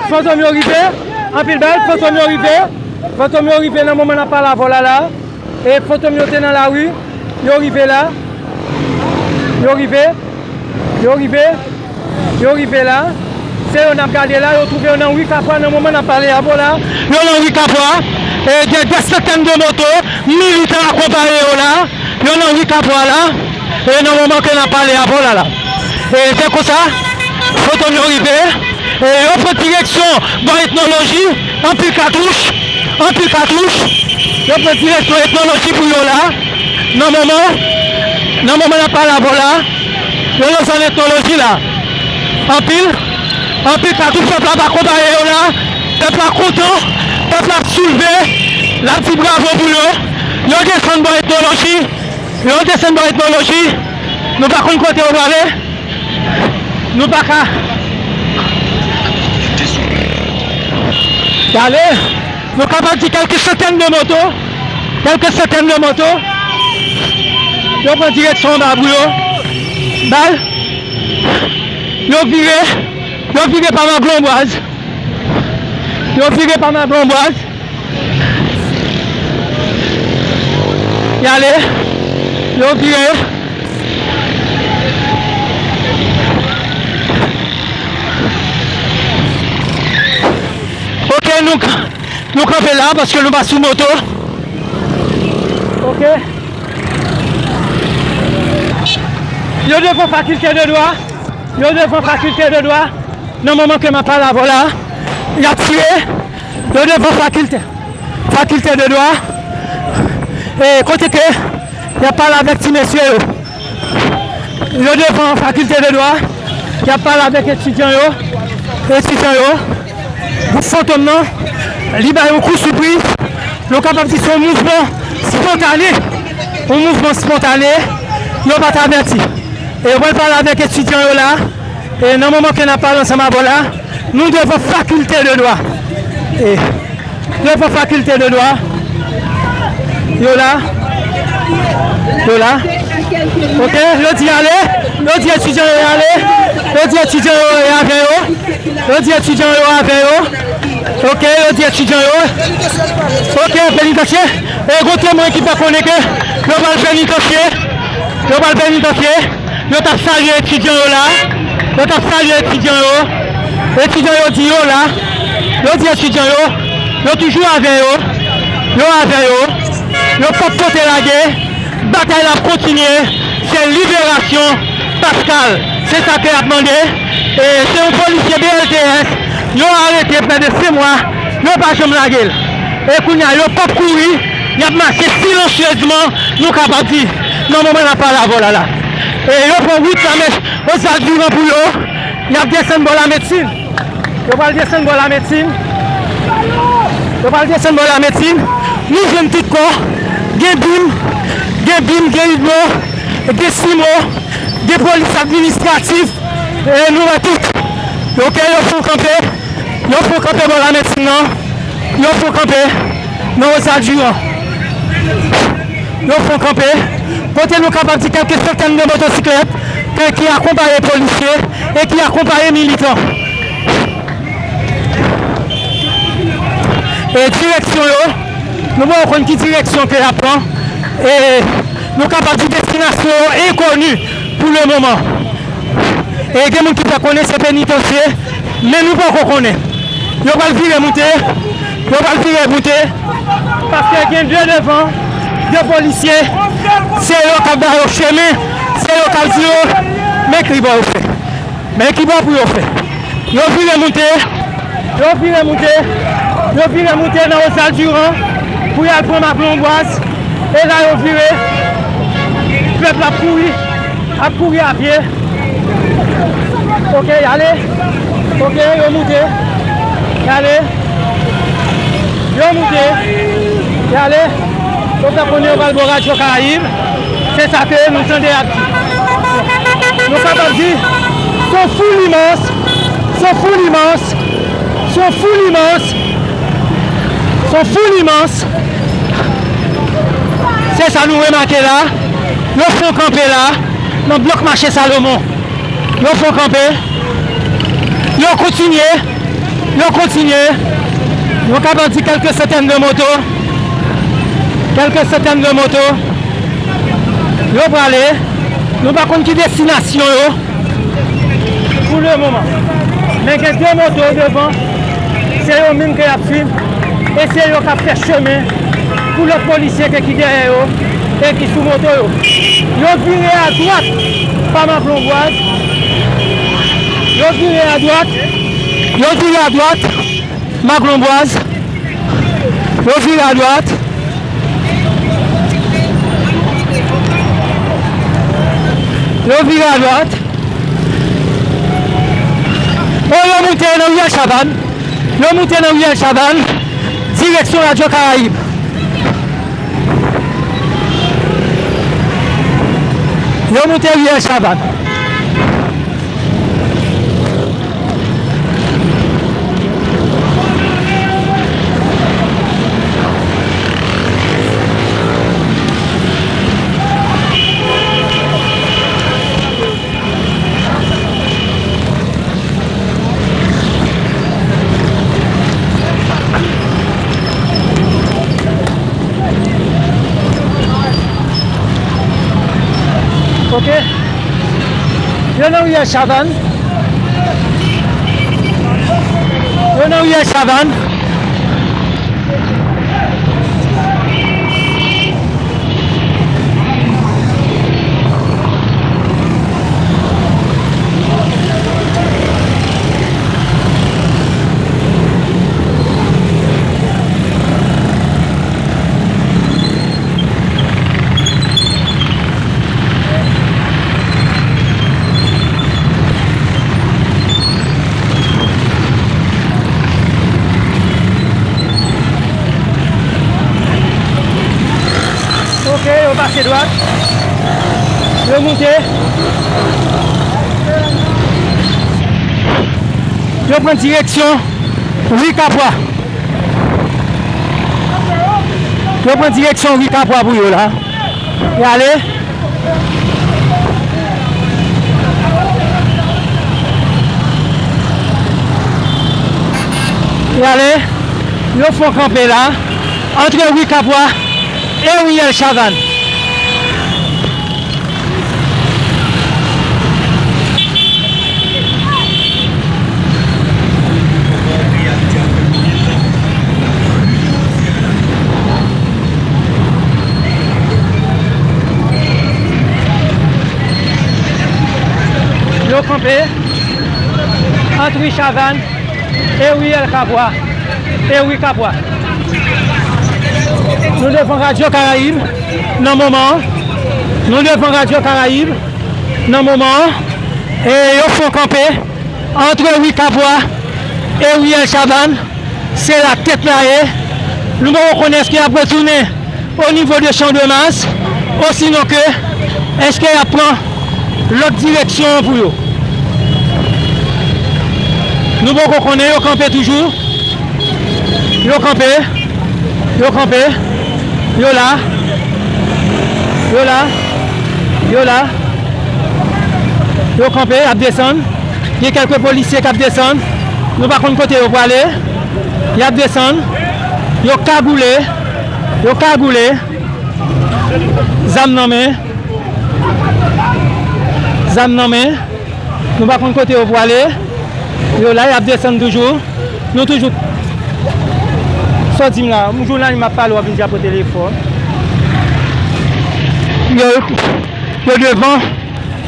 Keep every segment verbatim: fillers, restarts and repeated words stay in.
Fantom yo rive, anpil bal, Fantom yo rive. Fantom yo rive nan moman n ap pale avè w la la. E Fantom yo te nan lari, yo rive la. Yo rive, yo rive, yo rive la. Se yo n ap gade la, yo twouve yo nan ri Kapwa nan moman n ap pale avè w la. Yo nan ri Kapwa. E gen dè santèn de moto, militan akonpaye yo la. Yo nan ri Kapwa la. E nan moman ke n ap pale avè w la la. E se konsa, Fantom yo rive. E yo pran direksyon bò Etnoloji. Anpil katouch. Anpil katouch. Yo pran direksyon Etnoloji pou yo la. Nan moman, nan moman n ap pale avè w la. Yo nan zòn Etnoloji la. Anpil, anpil katouch pèp la ap akonpaye yo la. Pèp la kontan. Pèp la ap soulve. L ap di bravo pou yo. Yo desann bò Etnoloji. Yo desann bò Etnoloji. Nou pa konn kote yo prale. Nou pa ka. Gade. Nou kapab di kèlke santèn de moto. Kèlke santèn de moto. Yo pran direksyon anba pou yo. Bal. Yo vire. Yo vire pa Maglonbwaz. Yo vire pa Maglonbwaz. Y ale. Yo vire. Ok, nou, nou kanpe la paske nou pa sou moto. Ok. Yo devan fakilte de dwa. Yo devan fakilte de dwa. Nan moman ke m ap pale avè w la, y ap tire. Yo devan fakilte, fakilte de dwa. E kote ke y ap pale avèk ti mesye yo. Yo devan fakilte de dwa. Y ap pale avèk etidyan yo. Etidyan yo. Gwoup Fantom nan, li bay yon kou sipriz. Nou kapab di se yon mouvman spontane. Yon mouvman spontane. Yo pa t avèti. E yo pral pale avèk etidyan yo la. E nan moman ke n ap pale ansanm avè w la, nou devan fakilte de dwa. E devan fakilte de dwa. Yo la. Yo la. Ok, yo di ale. Yo di etidyan yo ale. Yo di etidyan yo e avè yo. Yo di etidyan yo avè yo. Ok, yo di etidyan yo. Ok, penitansye. E gon temwen ki fè konnen ke yo pral penitansye. Yo pral penitansye. Yo t ap salye etidyan yo la. Yo t ap salye etidyan yo. Etidyan yo di yo la. Yo di etidyan yo. Yo toujou avè yo. Yo avè yo. Yo p ap pote lage. Batay la ap kontinye. Se liberasyon Pascal. Se sa ke y ap mande. E se yon polisye B L T S. Yo arete prè de senk mwa. Yo pa janm lage l. E kounye a, yo p ap kouri. Y ap mache silansyezman, nou kapab di, nan moman n ap pale avè w la la. E yo pran wout la, men Oswald Durand pou yo. Y ap desann bò Lamedsin. Yo pral desann bò Lamedsin. Yo pral desann bò Lamedsin. Nou jwenn tout kò. Gen bim, gen bim, gen idmo, gen simo, gen polis administratif. E nou wè tout. Ok, yo fè kanpe. Yo fè kanpe bò Lamedsin nan. Yo fè kanpe nan Oswald Durand. Yo fè kanpe. Kote nou kapab di kèlke santèn de motosiklèt ke, ki akonpaye polisye e ki akonpaye militan. E direksyon yo, nou pa konn ki direksyon ke y ap pran. E nou kapab di destinasyon yo enkoni pou le moman. E gen moun ki fè konnen se penitansye, men nou poko konnen. Yo pral vire moute, yo pral vire moute, paske gen de devan, de polisye, se yo k ap ba yo chemen, se yo k ap di yo, men ki bò yo fè. Men ki bò pou yo fè. Yo vire moute, yo vire moute, yo vire moute nan Oswald Durand pou y al pran Maglonbwaz. E la yo vire. Pèp la ap kouri, ap kouri a pye. Ok, y ale. Ok, yo moute. Y ale. Yo moute. Y ale. Yo fè konnen yo pral bò Radyo Karayib. Se sa ke nou tande y ap di. Nou kapab di, se yon foul imans, se yon foul imans, se yon foul imans, se yon foul imans. Se sa nou remake la. Yo fè yon kanpe la, nan blòk mache Salomon. Yo fè yon kanpe. Yo kontinye. Yo kontinye, nou kapab di kèlke santèn de moto, kèlke santèn de moto, yo prale, nou pa konn ki destinasyon yo pou le moman. Men gen de moto devan, se yo menm ke y ap swiv, e se yo k ap fè chemen pou lòt polisye ke ki dèyè yo e ki sou moto yo. Yo vire adwat pa Maglonbwaz. Yo vire adwat. Yo vire adwat. Maglonbwaz. Yo vire adwat. Yo vire adwat. E yo moute nan riyèl Chavann. Yo moute nan riyèl Chavann, direksyon Radyo Karayib. Yo moute riyèl Chavann. Ok. Yo nan riyèl Chavann. Yo nan riyèl Chavann. Ok, yo pase dwat. Yo moute. Yo pran direksyon ri Kapwa. Yo pran direksyon ri Kapwa pou yo la. Y ale. Y ale. Yo fè yon kanpe la, antre ri Kapwa e riyèl Chavann. Yo kanpe ant ri Chavann e riyèl Kapwa, e ri Kapwa. Nou devan Radyo Karayib nan moman an. Nou devan Radyo Karayib nan moman an. E yo fè yon kanpe antre ri Kapwa e riyèl Chavann. Se la tèt la ye. Nou poko konnen èske y ap retounen o nivo de Chan de Mas, osinon ke èske y ap pran lòt direksyon an pou yo. Nou poko konnen, yo kanpe toujou. Yo kanpe. Yo kanpe. Yo la. Yo la. Yo la. Yo kanpe, y ap desann. Gen kèlke polisye k ap desann. Nou pa konn kote yo prale. Y ap desann. Yo kagoule. Yo kagoule. Zam nan men. Zam nan men. Nou pa konn kote yo prale. Yo la, y ap desann toujou. Nou toujou. Sa w di m la, m jounal m ap pale, w ap vin di apre telefòn. Yo, yo devan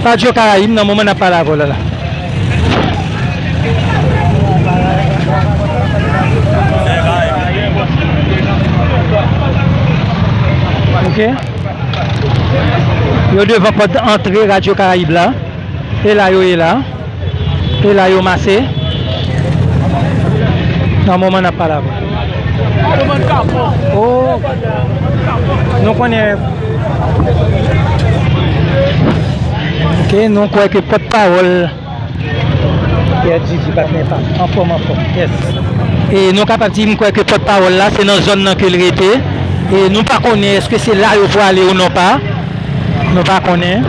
Radyo Karayib nan moman n ap pale avè w la, la. Ok. Yo devan pòt antre Radyo Karayib la. E la yo ye la. E la yo mase. Nan moman n ap pale avè w. Oh. Nou konnen. Ok, nou kwè ke pòtpawòl Pierre Didi, patnè pa m. Anfòm, anfòm. Yes. E nou kapab di, m kwè ke pòtpawòl la, se nan zòn nan ke l rete. E nou pa konnen èske se la yo prale ou non pa. Nou pa konnen.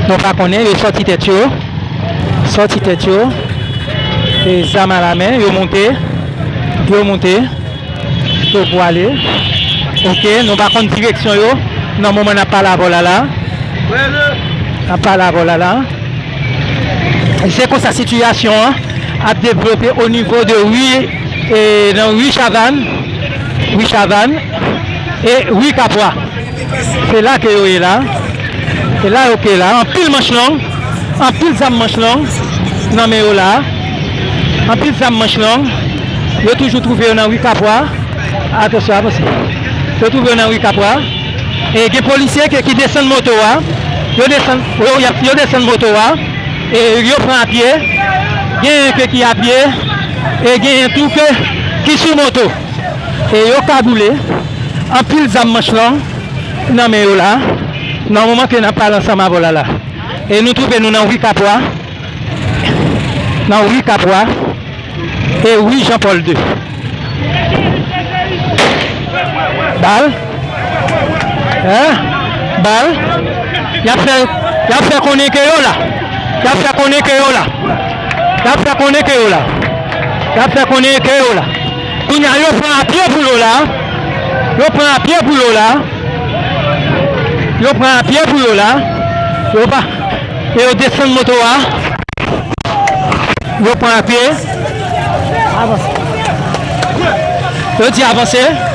Nou pa konnen. Yo sòti tèt yo. Sòti tèt yo. E zam alamen, yo monte, yo monte, yo pwale. Oke, nou pa konn direksyon yo, nan moman n ap pale avè w la la. N ap pale avè w la la. Se konsa sitiyasyon an ap devlope o nivo de ri, e, nan ri Chavann, ri Chavann e ri Kapwa. Se la ke yo ye la. Se la yo ke la. Anpil manch long, anpil zam manch long nan men yo la. Anpil zam manch long. Yo toujou twouve yo nan ri Kapwa. Atansyon, avanse. Yo twouve yo nan ri Kapwa. E gen polisye ke, ki desann moto a. Yo desann, yo, y ap, yo desann moto a. E yo pran apye. Genyen ke ki apye. E genyen tou ke ki sou moto. E yo kagoule. Anpil zam manch long nan men yo la. Nan moman ke n ap pale ansanm avè w la la. E nou twouve nou nan ri Kapwa. Nan ri Kapwa. E ri Jean Paul de. Bal. Hein? Bal. Y ap fè, y ap fè konnen ke yo la. Y ap fè konnen ke yo la. Y ap fè konnen ke yo la. Y ap fè konnen ke yo la. Kounye a, yo pran apye pou yo la. Yo pran apye pou yo la. Yo pran apye pou yo la. Yo pa, e yo desann moto a. Yo pran apye. Avanse. Yo di avanse.